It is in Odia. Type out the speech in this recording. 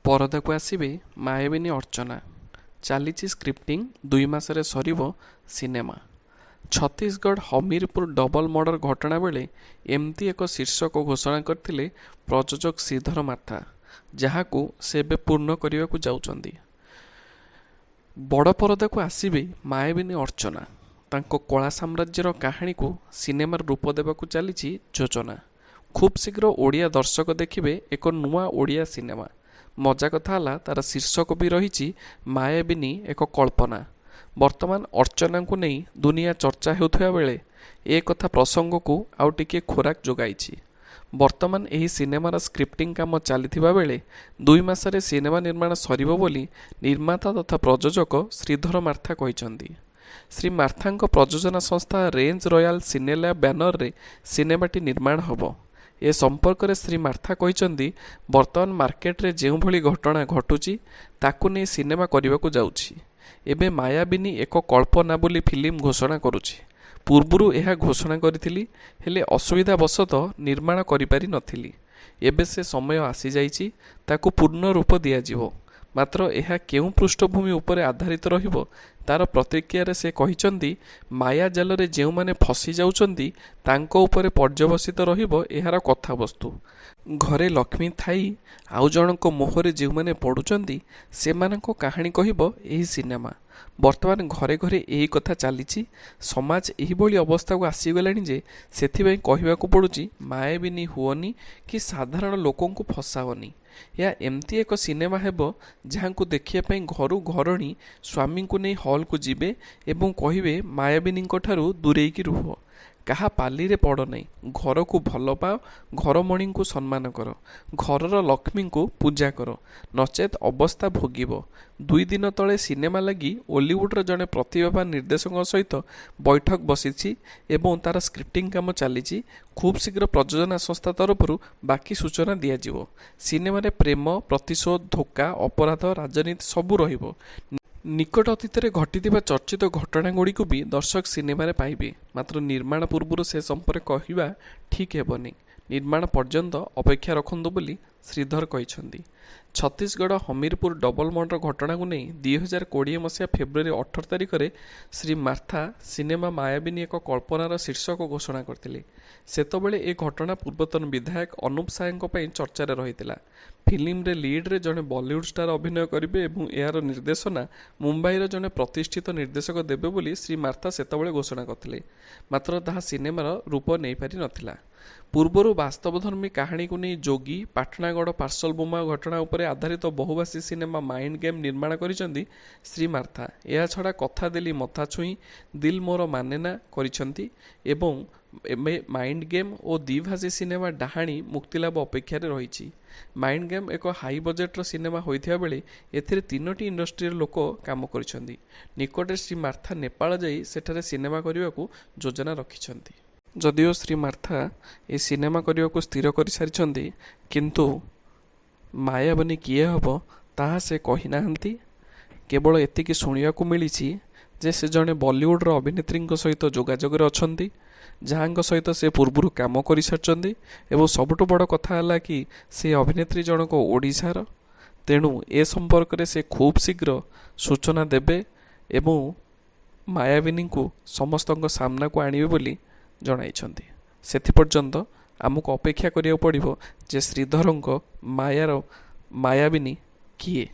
ପରଦାକୁ ଆସିବେ ମାୟାବିନୀ ଅର୍ଚ୍ଚନା, ଚାଲିଛି ସ୍କ୍ରିପ୍ଟିଂ, 2 ମାସରେ ସରିବ cinema. Chhattisgarh Hamirpur double murder ଘଟଣା ବେଳେ ଏମିତି ଏକ ଶୀର୍ଷକ ଘୋଷଣା କରିଥିଲେ ପ୍ରଯୋଜକ ଶ୍ରୀଧର ମାର୍ଥା, ଯାହାକୁ ସେ ଏବେ ପୂର୍ଣ୍ଣ କରିବାକୁ ଯାଉଛନ୍ତି। ବଡ଼ ପରଦାକୁ ଆସିବେ ମାୟାବିନୀ ଅର୍ଚ୍ଚନା। ତାଙ୍କ କଳା ସାମ୍ରାଜ୍ୟର କାହାଣୀକୁ ସିନେମାର ରୂପ ଦେବାକୁ ଚାଲିଛି ଯୋଜନା। ଖୁବ୍ ଶୀଘ୍ର ଓଡ଼ିଆ ଦର୍ଶକ ଦେଖିବେ ଏକ ନୂଆ ଓଡ଼ିଆ ସିନେମା। ମଜା କଥା ହେଲା, ତା'ର ଶୀର୍ଷକ ବି ରହିଛି ମାୟାବିନୀ ଏକ କଳ୍ପନା। ବର୍ତ୍ତମାନ ଅର୍ଚ୍ଚନାଙ୍କୁ ନେଇ ଦୁନିଆ ଚର୍ଚ୍ଚା ହେଉଥିବା ବେଳେ ଏ କଥା ପ୍ରସଙ୍ଗକୁ ଆଉ ଟିକିଏ ଖୋରାକ ଯୋଗାଇଛି। ବର୍ତ୍ତମାନ ଏହି ସିନେମାର ସ୍କ୍ରିପ୍ଟିଂ କାମ ଚାଲିଥିବା ବେଳେ 2 ମାସରେ ସିନେମା ନିର୍ମାଣ ସରିବ ବୋଲି ନିର୍ମାତା ତଥା ପ୍ରଯୋଜକ ଶ୍ରୀଧର ମାର୍ଥା କହିଛନ୍ତି। ଶ୍ରୀ ମାର୍ଥାଙ୍କ ପ୍ରଯୋଜନା ସଂସ୍ଥା ରେଞ୍ଜ ରୟାଲ ସିନେଲ୍ୟାବ ବ୍ୟାନରରେ ସିନେମାଟି ନିର୍ମାଣ ହେବ। ଏ ସମ୍ପର୍କରେ ଶ୍ରୀ ମାର୍ଥା କହିଛନ୍ତି, ବର୍ତ୍ତମାନ ମାର୍କେଟରେ ଯେଉଁଭଳି ଘଟଣା ଘଟୁଛି, ତାକୁ ନେଇ ସିନେମା କରିବାକୁ ଯାଉଛି। ଏବେ ମାୟାବିନୀ ଏକ କଳ୍ପନା ବୋଲି ଫିଲ୍ମ ଘୋଷଣା କରୁଛି। ପୂର୍ବରୁ ଏହା ଘୋଷଣା କରିଥିଲି, ହେଲେ ଅସୁବିଧା ବଶତଃ ନିର୍ମାଣ କରିପାରି ନଥିଲି। ଏବେ ସେ ସମୟ ଆସିଯାଇଛି, ତାକୁ ପୂର୍ଣ୍ଣ ରୂପ ଦିଆଯିବ। ମାତ୍ର ଏହା କେଉଁ ପୃଷ୍ଠଭୂମି ଉପରେ ଆଧାରିତ ରହିବ, ତା'ର ପ୍ରତିକ୍ରିୟାରେ ସେ କହିଛନ୍ତି, ମାୟା ଜାଲରେ ଯେଉଁମାନେ ଫସି ଯାଉଛନ୍ତି, ତାଙ୍କ ଉପରେ ପର୍ଯ୍ୟବସିତ ରହିବ ଏହାର କଥାବସ୍ତୁ। ଘରେ ଲକ୍ଷ୍ମୀ ଥାଇ ଆଉ ଜଣଙ୍କ ମୋହରେ ଯେଉଁମାନେ ପଡ଼ୁଛନ୍ତି, ସେମାନଙ୍କ କାହାଣୀ କହିବ ଏହି ସିନେମା। ବର୍ତ୍ତମାନ ଘରେ ଘରେ ଏହି କଥା ଚାଲିଛି। ସମାଜ ଏହିଭଳି ଅବସ୍ଥାକୁ ଆସିଗଲାଣି ଯେ ସେଥିପାଇଁ କହିବାକୁ ପଡ଼ୁଛି, ମାୟାବିନୀ ହୁଅନି କି ସାଧାରଣ ଲୋକଙ୍କୁ ଫସାଅନି। ଏହା ଏମିତି ଏକ ସିନେମା ହେବ, ଯାହାକୁ ଦେଖିବା ପାଇଁ ଘରୁ ଘରଣୀ ସ୍ୱାମୀଙ୍କୁ ନେଇ ହଲ୍କୁ ଯିବେ ଏବଂ କହିବେ, ମାୟାବିନୀଙ୍କଠାରୁ ଦୂରେଇକି ରୁହ। କାହା ପାଲିରେ ପଡ଼ନାହିଁ। ଘରକୁ ଭଲ ପାଅ, ଘରମଣିଙ୍କୁ ସମ୍ମାନ କର, ଘରର ଲକ୍ଷ୍ମୀଙ୍କୁ ପୂଜା କର, ନଚେତ୍ ଅବସ୍ଥା ଭୋଗିବ। 2 ଦିନ ତଳେ ସିନେମା ଲାଗି ଓଲିଉଡର ଜଣେ ପ୍ରତିଭାବାନ ନିର୍ଦ୍ଦେଶକଙ୍କ ସହିତ ବୈଠକ ବସିଛି ଏବଂ ତା'ର ସ୍କ୍ରିପ୍ଟିଂ କାମ ଚାଲିଛି। ଖୁବ୍ ଶୀଘ୍ର ପ୍ରଯୋଜନା ସଂସ୍ଥା ତରଫରୁ ବାକି ସୂଚନା ଦିଆଯିବ। ସିନେମାରେ ପ୍ରେମ, ପ୍ରତିଶୋଧ, ଧୋକା, ଅପରାଧ, ରାଜନୀତି ସବୁ ରହିବ। ନିକଟ ଅତୀତରେ ଘଟିଥିବା ଚର୍ଚ୍ଚିତ ଘଟଣାଗୁଡ଼ିକୁ ବି ଦର୍ଶକ ସିନେମାରେ ପାଇବେ। ମାତ୍ର ନିର୍ମାଣ ପୂର୍ବରୁ ସେ ସମ୍ପର୍କରେ କହିବା ଠିକ୍ ହେବନି। ନିର୍ମାଣ ପର୍ଯ୍ୟନ୍ତ ଅପେକ୍ଷା ରଖନ୍ତୁ ବୋଲି ଶ୍ରୀଧର କହିଛନ୍ତି। ଛତିଶଗଡ଼ ହମିରପୁର ଡବଲ ମର୍ଡର ଘଟଣାକୁ ନେଇ 2020 ମସିହା ଫେବୃଆରୀ 18 ତାରିଖରେ ଶ୍ରୀ ମାର୍ଥା ସିନେମା ମାୟାବିନୀ ଏକ କଳ୍ପନାର ଶୀର୍ଷକ ଘୋଷଣା କରିଥିଲେ। ସେତେବେଳେ ଏ ଘଟଣା ପୂର୍ବତନ ବିଧାୟକ ଅନୁପ ସାଏଙ୍କ ପାଇଁ ଚର୍ଚ୍ଚାରେ ରହିଥିଲା। ଫିଲ୍ମରେ ଲିଡ୍ରେ ଜଣେ ବଲିଉଡ୍ ଷ୍ଟାର ଅଭିନୟ କରିବେ ଏବଂ ଏହାର ନିର୍ଦ୍ଦେଶନା ମୁମ୍ବାଇର ଜଣେ ପ୍ରତିଷ୍ଠିତ ନିର୍ଦ୍ଦେଶକ ଦେବେ ବୋଲି ଶ୍ରୀ ମାର୍ଥା ସେତେବେଳେ ଘୋଷଣା କରିଥିଲେ। ମାତ୍ର ତାହା ସିନେମାର ରୂପ ନେଇପାରି ନଥିଲା। ପୂର୍ବରୁ ବାସ୍ତବଧର୍ମୀ କାହାଣୀକୁ ନେଇ ଯୋଗୀ, ପାଟଣାଗଡ଼ ପାର୍ସଲ ବୋମା ଘଟଣା ଉପରେ ଆଧାରିତ ବହୁଭାଷୀ ସିନେମା ମାଇଣ୍ଡ ଗେମ୍ ନିର୍ମାଣ କରିଛନ୍ତି ଶ୍ରୀ ମାର୍ଥା। ଏହାଛଡ଼ା କଥା ଦେଲି ମଥା ଛୁଇଁ, ଦିଲ୍ ମୋର ମାନେନା କରିଛନ୍ତି ଏବଂ ଏବେ ମାଇଣ୍ଡ ଗେମ୍ ଓ ଦ୍ୱିଭାଷୀ ସିନେମା ଡାହାଣୀ ମୁକ୍ତିଲାଭ ଅପେକ୍ଷାରେ ରହିଛି। ମାଇଣ୍ଡ ଗେମ୍ ଏକ ହାଇ ବଜେଟ୍ର ସିନେମା ହୋଇଥିବା ବେଳେ ଏଥିରେ ତିନୋଟି ଇଣ୍ଡଷ୍ଟ୍ରିର ଲୋକ କାମ କରିଛନ୍ତି। ନିକଟରେ ଶ୍ରୀ ମାର୍ଥା ନେପାଳ ଯାଇ ସେଠାରେ ସିନେମା କରିବାକୁ ଯୋଜନା ରଖିଛନ୍ତି। ଯଦିଓ ଶ୍ରୀ ମାର୍ଥା ଏ ସିନେମା କରିବାକୁ ସ୍ଥିର କରିସାରିଛନ୍ତି, କିନ୍ତୁ ମାୟାବିନୀ କିଏ ହେବ, ତାହା ସେ କହିନାହାନ୍ତି। କେବଳ ଏତିକି ଶୁଣିବାକୁ ମିଳିଛି ଯେ ସେ ଜଣେ ବଲିଉଡର ଅଭିନେତ୍ରୀଙ୍କ ସହିତ ଯୋଗାଯୋଗରେ ଅଛନ୍ତି, ଯାହାଙ୍କ ସହିତ ସେ ପୂର୍ବରୁ କାମ କରିସାରିଛନ୍ତି ଏବଂ ସବୁଠୁ ବଡ଼ କଥା ହେଲା କି ସେ ଅଭିନେତ୍ରୀ ଜଣକ ଓଡ଼ିଶାର। ତେଣୁ ଏ ସମ୍ପର୍କରେ ସେ ଖୁବ୍ ଶୀଘ୍ର ସୂଚନା ଦେବେ ଏବଂ ମାୟାବିନୀଙ୍କୁ ସମସ୍ତଙ୍କ ସାମ୍ନାକୁ ଆଣିବେ ବୋଲି ଜଣାଇଛନ୍ତି। ସେଥିପର୍ଯ୍ୟନ୍ତ ଆମକୁ ଅପେକ୍ଷା କରିବାକୁ ପଡ଼ିବ ଯେ ଶ୍ରୀଧରଙ୍କ ମାୟାର ମାୟାବିନୀ କିଏ।